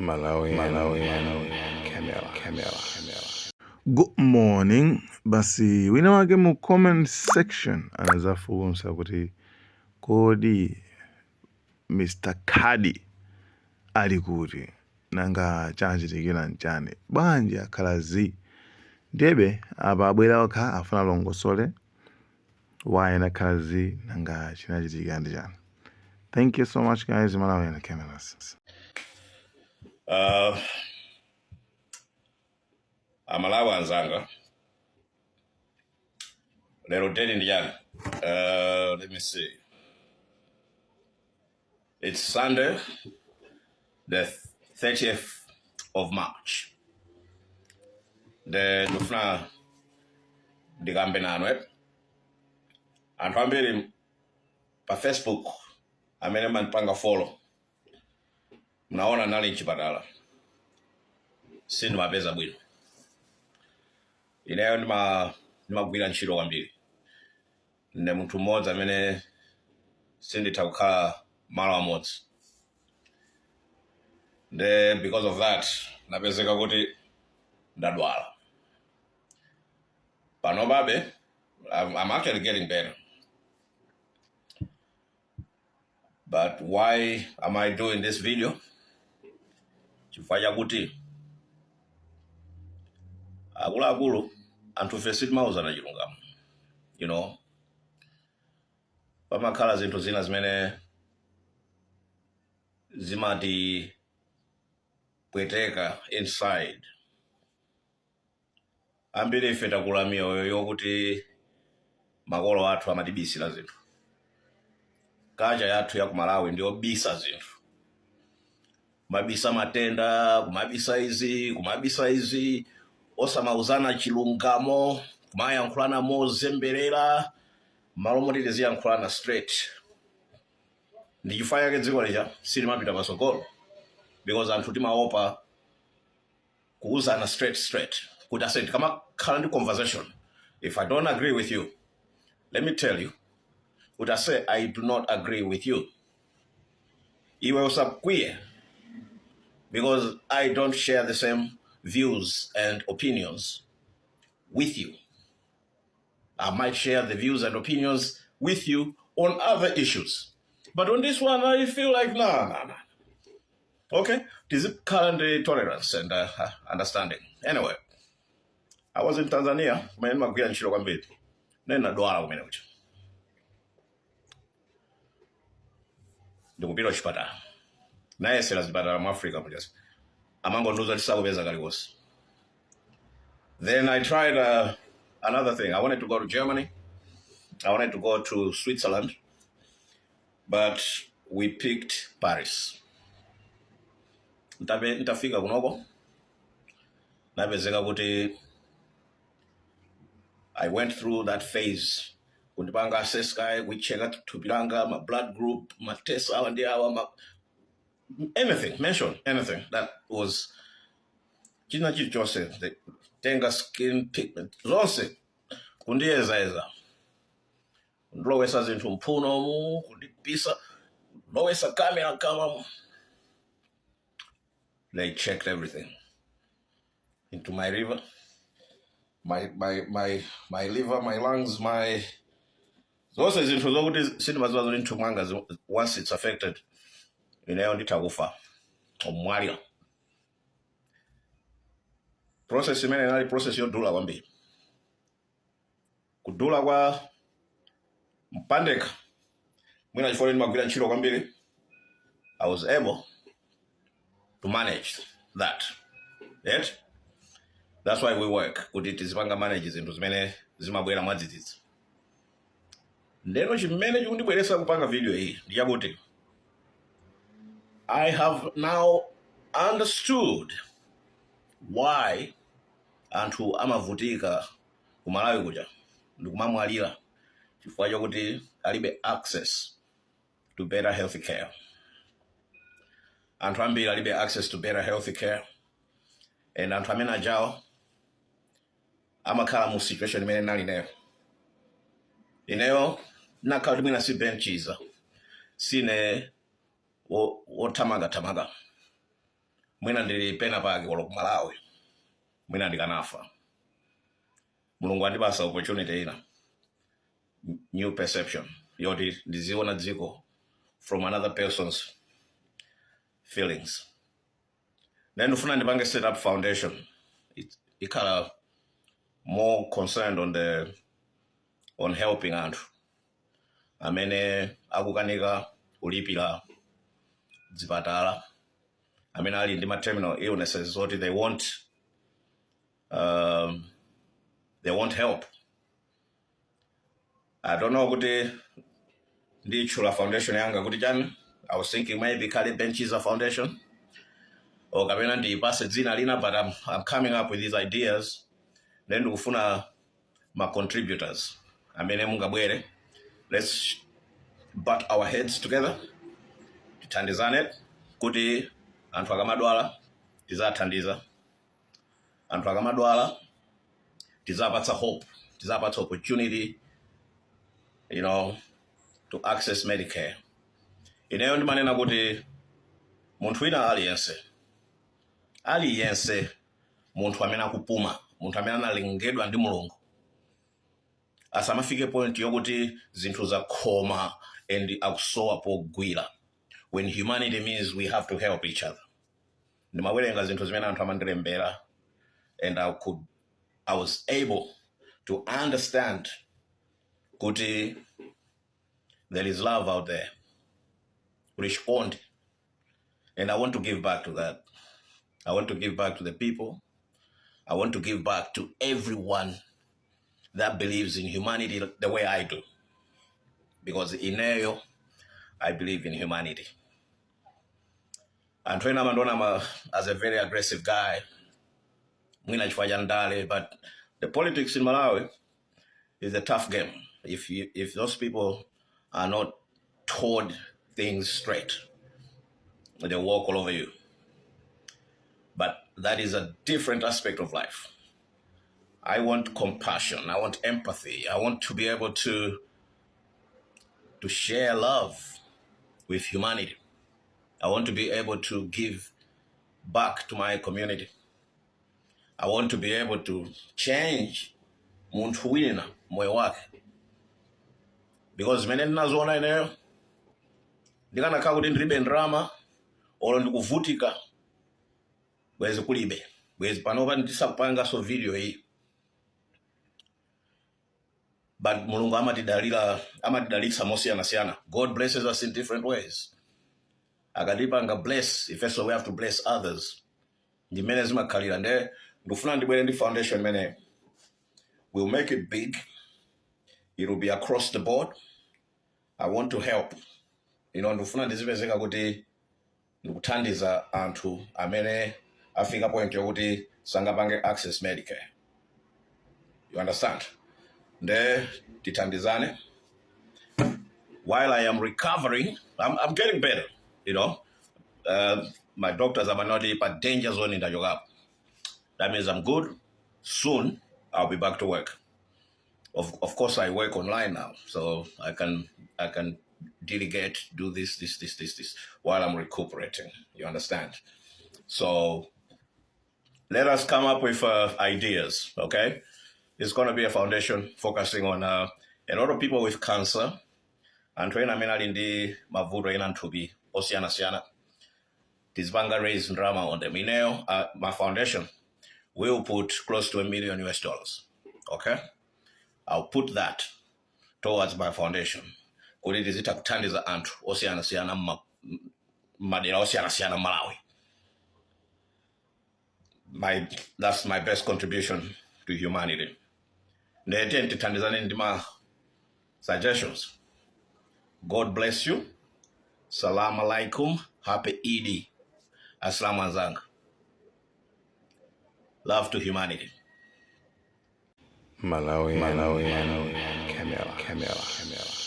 Malawi, Malawi, Camera, Camera, Camera. Good morning. Basi wina wake mu comment section anazafunsa kuti kodi Mr. Khadi ali kuti, nanga chachitikira nchani, bwanji akhala zi? Ndiyebe apa abwera okha, afuna alongosole why anakhala zi, nanga chinachitika ndi chani. Thank you so much, guys. Malawi Cameras. Amalawi anzanga, lero date ndi chani? Let me see, it's Sunday, the 30th of March. Nde ndifuna ndikambe nanu, eh? Anthu ambiri pa Facebook amene mandipanga follow mnaona nali mchipatala, sindimapeza bwino. Ineyo ndimagwira ntchito kwambiri. Ndine munthu mmodzi amene sinditha kukhala malo amodzi. Nde because of that napezeka kuti ndadwala. Panopabe I'm actually getting better. But why am I doing this video? Chifukwa chakuti akuluakulu, anthufe sitimauzana chilungamo. Pamakhala zinthu zina zimene zimatipweteka inside. Ambiri ife takula miyoyo yokuti makolo athu amatibisira zinthu. Culture yathu ya ku Malawi ndiyobisa zinthu, kumabisa matenda, kumabisa izi, kumabisa izi, osamauzana chilungamo, kumayankhulana mozemberera malo moti tiziyankhulana straight. Ndi chifukwa chake dziko lija silimapita patsogolo, because anthu timaopa kuuzana straight straight kuti ase, tikamakhala ndi conversation, if I don't agree with you, let me tell you kuti ase, I do not agree with you. Iwe usakwiye because I don't share the same views and opinions with you. I might share the views and opinions with you on other issues, but on this one I feel like nah, nah, nah. Okay, tizikhala ndi tolerance and understanding. Anyway, I was in Tanzania kumene ndimagwira ntchito kwambiri. Nde ndinadwala kumene kuja, ndikupita kuchipatala, nayesera zipatala mu Africa muja, amangondiuza kuti sakupeza kalikonse. Then I tried another thing. I wanted to go to Germany, I wanted to go to Switzerland, but we picked Paris. Ntafika kunoko napezeka kuti I went through that phase, kundipanga assess kaye, kuicheka thupi langa, ma blood group, ma test awa ndi awa, ma anything, mention anything that was china chilichonse, tenga skin pigment, zonse kundiyezayeza, kundilowesa zinthu mphunomu, kundipisa, lowesa kamera mkamwamu. They checked everything into my liver, my liver, my lungs, my zonse zinthu zokuti sindimaziwa zoti mthupi mwanga once it's affected, ineyo nditha kufa, kumwalira. Process imene inali process yodula kwambiri, kudula kwa mpandeka. Mwina chifukwa ndimagwira ntchito kwambiri, I was able to manage that. Yet that's why we work, kuti tizipanga manage zinthu zimene zimabwera mwadzidzidzi. Ndeno chimene chikundibweretsa kupanga video iyi ndi chakuti I have now understood why anthu amavutika ku Malawi kuja ndikumamwalira, chifukwa chakuti alibe access to better health care. Anthu ambiri alibe access to better health care, and anthu amene ajawo amakhala mu situation imene nali ineyo. Ineyo ndinakhala kuti mwina si Ben Chiza, sine wothamangathamanga. Mwina ndili pena pake olo ku Malawi, mwina ndikanafa. Mulungu andipasa opportunity ina, new perception yoti ndiziona dziko from another person's feelings. Then ndifuna ndipange set up foundation. Ikhala more concerned on helping anthu amene akukanika kulipira zipatala, amene ali ndi ma terminal illnesses zoti they want help. I don't know kuti nditchula foundation yanga kuti chani. I was thinking maybe Kale Benchiza Foundation or kapena ndiyipase dzina lina, but I'm coming up with these ideas. Then ndikufuna ma contributors amene mungabwere. Let's butt our heads together, tithandizane kuti anthu akamadwala tizathandiza, anthu akamadwala tizapatsa hope, tizapatsa opportunity to access Medicare. Ineyo ndimanena kuti munthu wina aliyense, aliyense munthu amene akupuma, munthu amene analengedwa ndi Mulungu, asamafike point yokuti zinthu zakhoma and akusowa pogwira, when humanity means we have to help each other. Ndimawerenga zinthu zimene anthu amandilembera and I was able to understand kuti there is love out there, respond, and I want to give back to that. I want to give back to the people. I want to give back to everyone that believes in humanity the way I do, because ineyo I believe in humanity. Anthu ena amandiona as a very aggressive guy, mwina chifukwa cha ndale, but the politics in Malawi is a tough game. If those people are not told things straight, they walk all over you. But that is a different aspect of life. I want compassion. I want empathy. I want to be able to share love with humanity. I want to be able to give back to my community. I want to be able to change munthu wina moyo wake, because zimene ndinazoona ineyo, ndikanakhala kuti ndilibe ndalama olo ndikuvutika, bwezi kulibe, bwezi panopa ndisakupanganso video iyi. But Mulungu amatidalira, amatidalitsa mosiyanasiyana. God blesses us in different ways. Akatipanga bless ifenso, we have to bless others. Ndimene zimakhalira. Nde ndikufuna ndibwere ndi foundation imene we'll make it big. It will be across the board. I want to help. Ndikufuna ndizipezeka kuti ndikuthandiza anthu amene afika point yokuti sangapange access Medicare, you understand? Nde tithandizane while I am recovering. I'm getting better. My doctors amanoti pa danger zone ndachokapo. That means I'm good. Soon I'll be back to work. Of course, I work online now, so I can delegate, do this, this, this, this, this while I'm recuperating, you understand? So let us come up with ideas, okay? It's going to be a foundation focusing on a lot of people with cancer, anthu ena amene ali ndi mavuto ena mthupi osiyanasiyana. Tizipanga raise ndalama on them. Ineyo, my foundation will put close to $1 million, okay? I'll put that towards my foundation kuti tizitha kuthandiza anthu osiyanasiyana madera osiyanasiyana Malawi. My that's my best contribution to humanity. Ndete tithandizane ndi ma suggestions. God bless you. Salam alaikum. Happy Eid, Asilamu anzanga. Love to humanity. Malawi, Malawi, Camera, Camera, Camera.